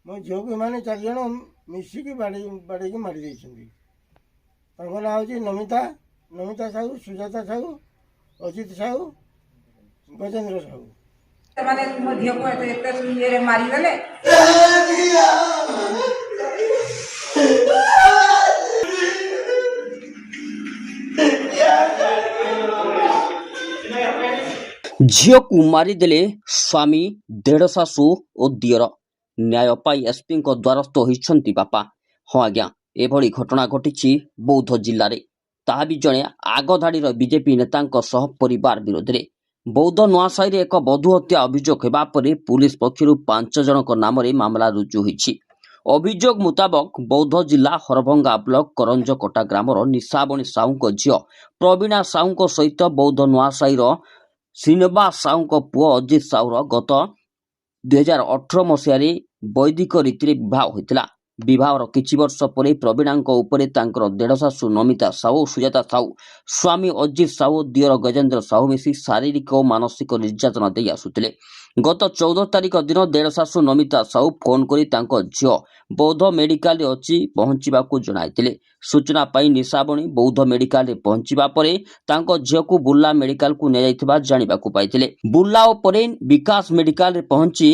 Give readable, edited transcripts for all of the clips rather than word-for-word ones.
ମୋ ଝିଅକୁ ଏମାନେ ଚାରିଜଣ ମିଶିକି ବାଡ଼େଇ ବାଡ଼େଇକି ମାରି ଦେଇଛନ୍ତି। ତାଙ୍କ ନାଁ ହେଉଛି ନମିତା ନମିତା ସାହୁ, ସୁଜାତା ସାହୁ, ଅଜିତ ସାହୁ, ଗଜେନ୍ଦ୍ର ସାହୁ। ସେମାନେ ମୋ ଝିଅକୁ ଏତେ ଏତେ ଇଏରେ ମାରିଦେଲେ। ଝିଅକୁ ମାରିଦେଲେ ସ୍ୱାମୀ, ଦେଢ଼ଶାଶୁ ଓ ଦିଅର। ନ୍ୟାୟ ପାଇଁ ଏସ୍ପିଙ୍କ ଦ୍ୱାରସ୍ଥ ହୋଇଛନ୍ତି ବାପା। ହଁ ଆଜ୍ଞା, ଏଭଳି ଘଟଣା ଘଟିଛି ବୌଦ୍ଧ ଜିଲ୍ଲାରେ, ତାହା ବି ଜଣେ ଆଗଧାଡ଼ିର ବିଜେପି ନେତାଙ୍କ ସହ ପରିବାର ବିରୋଧରେ। ବୌଦ୍ଧ ନୂଆସାହିରେ ଏକ ବଧୂ ହତ୍ୟା ଅଭିଯୋଗ ହେବା ପରେ ପୁଲିସ ପକ୍ଷରୁ 5 ଜଣଙ୍କ ନାମରେ ମାମଲା ରୁଜୁ ହୋଇଛି। ଅଭିଯୋଗ ମୁତାବକ, ବୌଦ୍ଧ ଜିଲ୍ଲା ହରଭଙ୍ଗା ବ୍ଲକ କରଞ୍ଜକଟା ଗ୍ରାମର ନିଶାବଣୀ ସାହୁଙ୍କ ଝିଅ ପ୍ରବୀଣା ସାହୁଙ୍କ ସହିତ ବୌଦ୍ଧ ନୂଆସାହିର ଶ୍ରୀନିବାସ ସାହୁଙ୍କ ପୁଅ ଅଜିତ ସାହୁର ଗତ 2018 ମସିହାରେ ବୈଦିକ ରୀତିରେ ବିବାହ ହୋଇଥିଲା। ବିବାହର କିଛି ବର୍ଷ ପରେ ପ୍ରବୀଣାଙ୍କ ଉପରେ ତାଙ୍କର ଦେଢ଼ଶାଶୁ ନମିତା ସାହୁ, ସୁଜାତା ସାହୁ, ସ୍ୱାମୀ ଅଜିତ ସାହୁ, ଦିଅର ଗଜେନ୍ଦ୍ର ସାହୁ ମିଶି ଶାରୀରିକ ଓ ମାନସିକ ନିର୍ଯାତନା ଦେଇ ଆସୁଥିଲେ। ଗତ 14 ତାରିଖ ଦିନ ଦେଢ଼ଶାଶୁ ନମିତା ସାହୁ ଫୋନ୍ କରି ତାଙ୍କ ଝିଅ ବୌଦ୍ଧ ମେଡିକାଲରେ ଅଛି, ପହଞ୍ଚିବାକୁ ଜଣାଇଥିଲେ। ସୂଚନା ପାଇ ନିଶାବଣୀ ବୌଦ୍ଧ ମେଡିକାଲରେ ପହଞ୍ଚିବା ପରେ ତାଙ୍କ ଝିଅକୁ ବୁର୍ଲା ମେଡିକାଲକୁ ନିଆଯାଇଥିବା ଜାଣିବାକୁ ପାଇଥିଲେ। ବୁର୍ଲା ଓ ପରେ ବିକାଶ ମେଡିକାଲରେ ପହଞ୍ଚି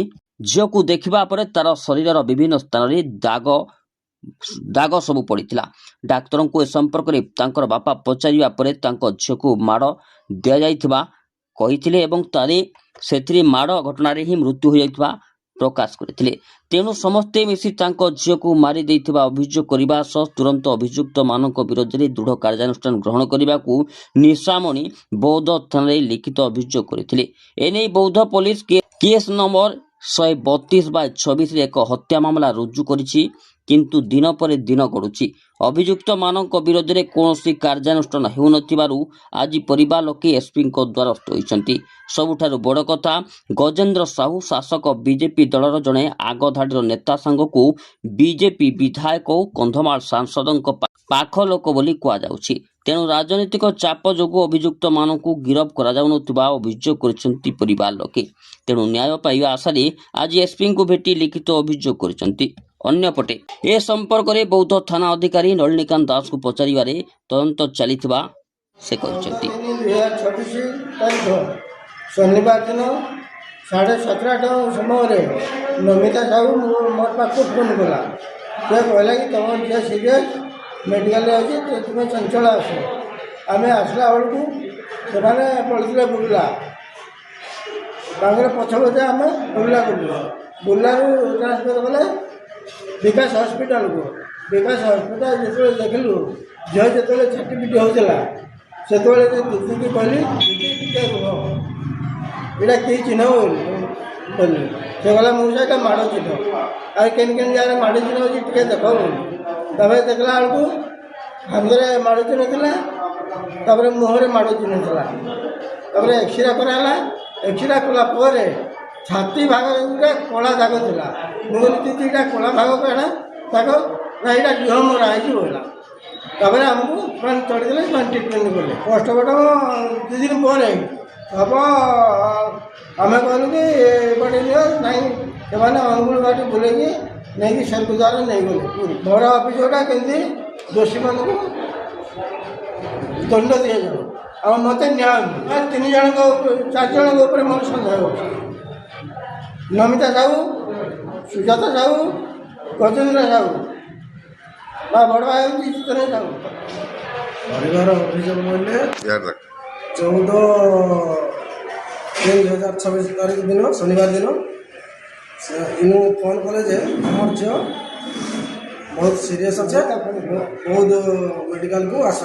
ଝିଅକୁ ଦେଖିବା ପରେ ତାର ଶରୀରର ବିଭିନ୍ନ ସ୍ଥାନରେ ଦାଗ ଦାଗ ସବୁ ପଡ଼ିଥିଲା। ଡାକ୍ତରଙ୍କୁ ଏ ସମ୍ପର୍କରେ ତାଙ୍କର ବାପା ପଚାରିବା ପରେ ତାଙ୍କ ଝିଅକୁ ମାଡ଼ ଦିଆଯାଇଥିବା କହିଥିଲେ ଏବଂ ତାରେ ସେଥିରେ ମାଡ଼ ଘଟଣାରେ ହିଁ ମୃତ୍ୟୁ ହୋଇଯାଇଥିବା ପ୍ରକାଶ କରିଥିଲେ। ତେଣୁ ସମସ୍ତେ ମିଶି ତାଙ୍କ ଝିଅକୁ ମାରି ଦେଇଥିବା ଅଭିଯୋଗ କରିବା ସହ ତୁରନ୍ତ ଅଭିଯୁକ୍ତମାନଙ୍କ ବିରୋଧରେ ଦୃଢ଼ କାର୍ଯ୍ୟାନୁଷ୍ଠାନ ଗ୍ରହଣ କରିବାକୁ ନିଶାମଣି ବୌଦ୍ଧ ଥାନାରେ ଲିଖିତ ଅଭିଯୋଗ କରିଥିଲେ। ଏନେଇ ବୌଦ୍ଧ ପୋଲିସ କେସ୍ ନମ୍ବର 132/26ରେ ଏକ ହତ୍ୟା ମାମଲା ରୁଜୁ କରିଛି। କିନ୍ତୁ ଦିନ ପରେ ଦିନ ଗଡ଼ୁଛି, ଅଭିଯୁକ୍ତମାନଙ୍କ ବିରୋଧରେ କୌଣସି କାର୍ଯ୍ୟାନୁଷ୍ଠାନ ହେଉନଥିବାରୁ ଆଜି ପରିବାର ଲୋକେ ଏସ୍ପିଙ୍କ ଦ୍ୱାରସ୍ଥ ହୋଇଛନ୍ତି। ସବୁଠାରୁ ବଡ଼ କଥା, ଗଜେନ୍ଦ୍ର ସାହୁ ଶାସକ ବିଜେପି ଦଳର ଜଣେ ଆଗଧାଡ଼ିର ନେତା ସାଙ୍ଗକୁ ବିଜେପି ବିଧାୟକ ଓ କନ୍ଧମାଳ ସାଂସଦଙ୍କ ପାଖ ଲୋକ ବୋଲି କୁହାଯାଉଛି। ତେଣୁ ରାଜନୈତିକ ଚାପ ଯୋଗୁଁ ଅଭିଯୁକ୍ତମାନଙ୍କୁ ଗିରଫ କରାଯାଉନଥିବା ଅଭିଯୋଗ କରିଛନ୍ତି ପରିବାର ଲୋକେ। ତେଣୁ ନ୍ୟାୟ ପାଇବା ଆଶାରେ ଆଜି ଏସ୍ପିଙ୍କୁ ଭେଟି ଲିଖିତ ଅଭିଯୋଗ କରିଛନ୍ତି। ଅନ୍ୟପଟେ ଏ ସମ୍ପର୍କରେ ବୌଦ୍ଧ ଥାନା ଅଧିକାରୀ ନଳିନୀକାନ୍ତ ଦାସଙ୍କୁ ପଚାରିବାରେ ତଦନ୍ତ ଚାଲିଥିବା ସେ କହିଛନ୍ତି। 3/2026 ତାରିଖ ଶନିବାର ଦିନ 7:30 ସମୟରେ ନମିତା ସାହୁ ମୋର ପାଖକୁ ଫୋନ୍ କଲା। ସେ କହିଲା କି ତୁମ ଝିଅ ସିରିୟସ୍, ମେଡ଼ିକାଲରେ ଅଛି, ତୁମେ ଚଞ୍ଚଳ ଆସ। ଆମେ ଆସିଲା ବେଳକୁ ସେମାନେ ପଡ଼ିଥିଲେ ବୁର୍ଲା। ତାଙ୍କର ପଛ ପଛେ ଆମେ ବୁର୍ଲା ଗଲୁ। ବୁର୍ଲାରୁ ଟ୍ରାନ୍ସଫର୍ କଲେ ବିକାଶ ହସ୍ପିଟାଲକୁ। ବିକାଶ ହସ୍ପିଟାଲ ଯେତେବେଳେ ଦେଖିଲୁ, ଝିଅ ଯେତେବେଳେ ଛାଟିପିଟି ହେଉଥିଲା, ସେତେବେଳେ ଦିଦିକି କହିଲି, "ଦିଦି, ଟିକେ ରୁହ, ଏଇଟା କି ଚିହ୍ନ?" ବୋଲି କହିଲି। ସେ କହିଲା, "ମଉସା, ଏଇଟା ମାଡ଼ ଚିହ୍ନ। ଆଉ କେନ୍ କେନ୍ ଜାଗାରେ ମାଡ଼ ଚିହ୍ନ ଅଛି, ଟିକେ ଦେଖ" ବୋଲି। ତାପରେ ଦେଖିଲା ବେଳକୁ କାନ୍ଧରେ ମାଡ଼ ଚିହ୍ନ ଥିଲା, ତାପରେ ମୁହଁରେ ମାଡ଼ ଚିହ୍ନ ଥିଲା। ତାପରେ ଏକ୍ସରେ କରାହେଲା। ଏକ୍ସରେ କଲା ପରେ ଛାତି ଭାଗ ଗୋଟେ କଳା ଦାଗ ଥିଲା। ମୁଁ କହିଲି, "ଦିଦି, ଏଇଟା କଳା ଭାଗ କାଣା ଦାଗ?" ନା, "ଏଇଟା ଡିହ ମରା ହେଇଛି" ବୋଇଲା। ତାପରେ ଆମକୁ ସେମାନେ ଚଢ଼ିଦେଲେ, ସେମାନେ ଟ୍ରିଟମେଣ୍ଟ କଲେ। ପୋଷ୍ଟମର୍ଟମ 2 ଦିନ ପରେ ହବ। ଆମେ କହିଲୁ କି ଏପଟେ ନିଅ। ନାଇଁ, ସେମାନେ ଅନୁଗୁଳ ବାଟେ ବୁଲେଇକି ନେଇକି ସ୍ୱର୍ଗଦ୍ୱାର ନେଇଗଲେ ପୁରୀ। ମୋର ଅଭିଯୋଗଟା କେମିତି ଦୋଷୀମାନଙ୍କୁ ଦଣ୍ଡ ଦିଆଯାଉ ଆଉ ମୋତେ ନ୍ୟାୟ ମିଳୁ। ତିନି ଜଣଙ୍କ, ଚାରି ଜଣଙ୍କ ଉପରେ ମୋର ସନ୍ଦେହ ଅଛି: ନମିତା ସାହୁ, ସୁଜାତା ସାହୁ, ଗଜେନ୍ଦ୍ର ସାହୁ ବା ବଡ଼ ଭାଇ ହେଉଛି ଚିତ୍ତରଞ୍ଜନ ସାହୁ। ପରିବାର ଅଭିଯୋଗ ବୋଇଲେ, 14/3/2026 ତାରିଖ ଦିନ, ଶନିବାର ଦିନ ସେ ଇନୁ ଫୋନ୍ କଲେ ଯେ ଆମର ଝିଅ ବହୁତ ସିରିୟସ୍ ଅଛେ, ବୌଦ୍ଧ ମେଡ଼ିକାଲକୁ ଆସ।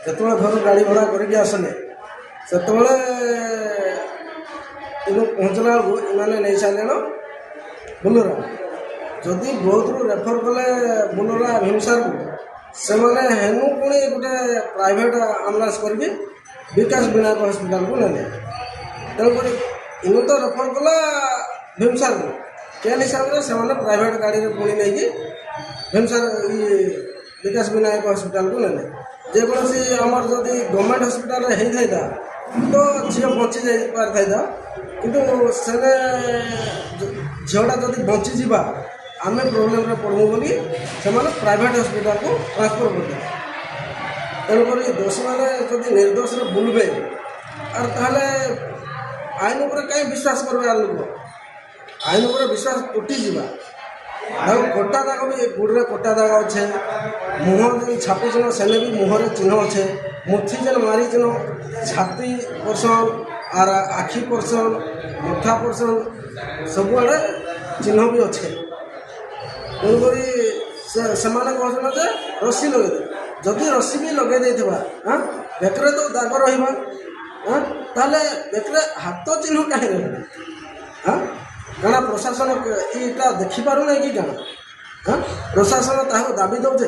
ଯେତେବେଳେ ଘରୁ ଗାଡ଼ି ଭଡ଼ା କରିକି ଆସିଲେ, ସେତେବେଳେ ଇନୁ ପହଞ୍ଚିଲା ବେଳକୁ ଏମାନେ ନେଇ ସାରିଲେଣ ବୁର୍ଲା। ଯଦି ବୌଦ୍ଧରୁ ରେଫର କଲେ ବୁର୍ଲା ଭୀମସାରକୁ, ସେମାନେ ହେନୁ ପୁଣି ଗୋଟେ ପ୍ରାଇଭେଟ ଆମ୍ବୁଲାନ୍ସ କରିକି ବିକାଶ ବିନାୟକ ହସ୍ପିଟାଲକୁ ନେଲେ। ତେଣୁକରି ଇନୁ ତ ରେଫର କଲା ଭୀମସାରକୁ, କେନ୍ ହିସାବରେ ସେମାନେ ପ୍ରାଇଭେଟ ଗାଡ଼ିରେ ପୁଣି ନେଇକି ଭୀମସାର ଇ ବିକାଶ ବିନାୟକ ହସ୍ପିଟାଲକୁ ନେଲେ? ଯେକୌଣସି ଆମର ଯଦି ଗଭର୍ଣ୍ଣମେଣ୍ଟ ହସ୍ପିଟାଲରେ ହେଇଥାଇତା ତ ଝିଅ ବଞ୍ଚି ଯାଇ ପାରିଥାଇତା। କିନ୍ତୁ ସେନେ ଝିଅଟା ଯଦି ବଞ୍ଚିଯିବା, ଆମେ ପ୍ରୋବ୍ଲେମ୍ରେ ପଡ଼ମୁ ବୋଲି ସେମାନେ ପ୍ରାଇଭେଟ୍ ହସ୍ପିଟାଲକୁ ଟ୍ରାନ୍ସଫର୍ କରିଦେଲେ। ତେଣୁକରି ଦୋଷୀମାନେ ଯଦି ନିର୍ଦ୍ଦୋଷରେ ବୁଲବେ ଆର୍ ତାହେଲେ ଆଇନ ଉପରେ କାହିଁ ବିଶ୍ୱାସ କରିବେ ଆର୍ ଲୋକ? ଆଇନ ଉପରେ ବିଶ୍ୱାସ ତୁଟିଯିବା। ଆଉ କଟା ଦାଗ ବି, ଗୋଡ଼ରେ କଟା ଦାଗ ଅଛେ, ମୁହଁ ଯେନ୍ ଛାପିଛନ ସେନେ ବି ମୁହଁରେ ଚିହ୍ନ ଅଛେ, ମୁଥି ଯେନ୍ ମାରିଛନ ଛାତି ପର୍ସନ୍ ଆର୍ ଆଖି ପର୍ସନ୍, ମଥା ପର୍ସନ୍, ସବୁଆଡ଼େ ଚିହ୍ନ ବି ଅଛେ। ତେଣୁକରି ସେ ସେମାନେ କହୁଛନ୍ତି ଯେ ରସି ଲଗେଇଦେ। ଯଦି ରସି ବି ଲଗେଇ ଦେଇଥିବା, ଆଁ ବେକରେ ତ ଦାଗ ରହିବା, ଆଁ ତାହେଲେ ବେକରେ ହାତ ଚିହ୍ନ କାହିଁ ରହିବ? ଆଁ କାଣା ପ୍ରଶାସନ ଏଇଟା ଦେଖିପାରୁନାହିଁ କି କାଣା? ଆଁ ପ୍ରଶାସନ ତାହାକୁ ଦାବି ଦେଉଛେ।